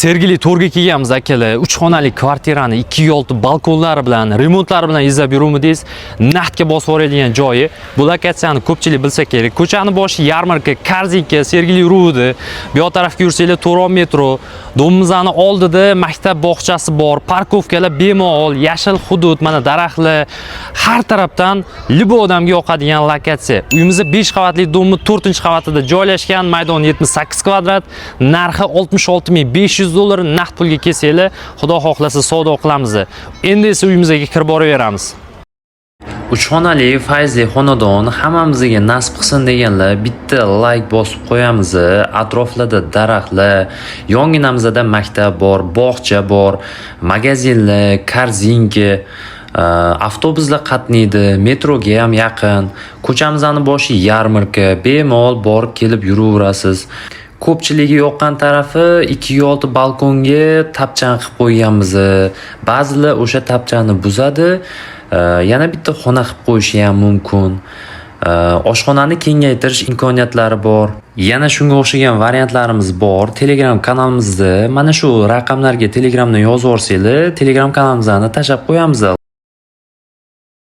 Sergeli to'rga kelganmiz, akalar. 3 xonali kvartirani 2,6 balkonlari bilan, remontlari bilan izlab yuruvmidingiz? Naqdga bosib yuboradigan joyi. Bu lokatsiyani ko'pchilik bilsa kerak. Ko'chani boshi yarmarka, Korzinka, Sergeli yuruvdi. Bu yoq tarafga yursanglar, To'ron metro. Domimizni oldida maktab bog'chasi bor, парковка lar bemalol, yashil hudud, mana daraxtlar, har tarafdan любой odamga yoqadigan lokatsiya. Uyimiz 5 qavatli domni 4-qavatida joylashgan, maydon 78 kvadrat, narxi 66 500 dollar, naqd pulga kelsanglar, Xudo xohlasa, savdo qilamiz. Endi esa uyimizga kirib boraveramiz. Uch xonali fayzli xonadon hammamizga nasib qilsin deganlar bitta layk bosib qo'yamiz. Atroflarda daraxtlar, yonginamizda maktab bor, bog'cha bor, magazinlar, Korzinka, avtobuslar qatnaydi, metroga ham yaqin. Ko'chamizni boshi yarmarka, bemalol borib kelib yuraverasiz. Ko'pchiligi yoqqan tarafi, 2,6 balkonga tapchan qilib qo'yganmiz. Ba'zilar o'sha tapchani buzadi, yana bitta xona qilib qo'yishi ham mumkin. Oshxonani kengaytirish imkoniyatlari bor. Yana shunga o'xshagan variantlarimiz bor. Telegram kanalimizda mana shu raqamlarga Telegramdan yozib yuborsanglar, Telegram kanalimizni tashlab qo'yamiz.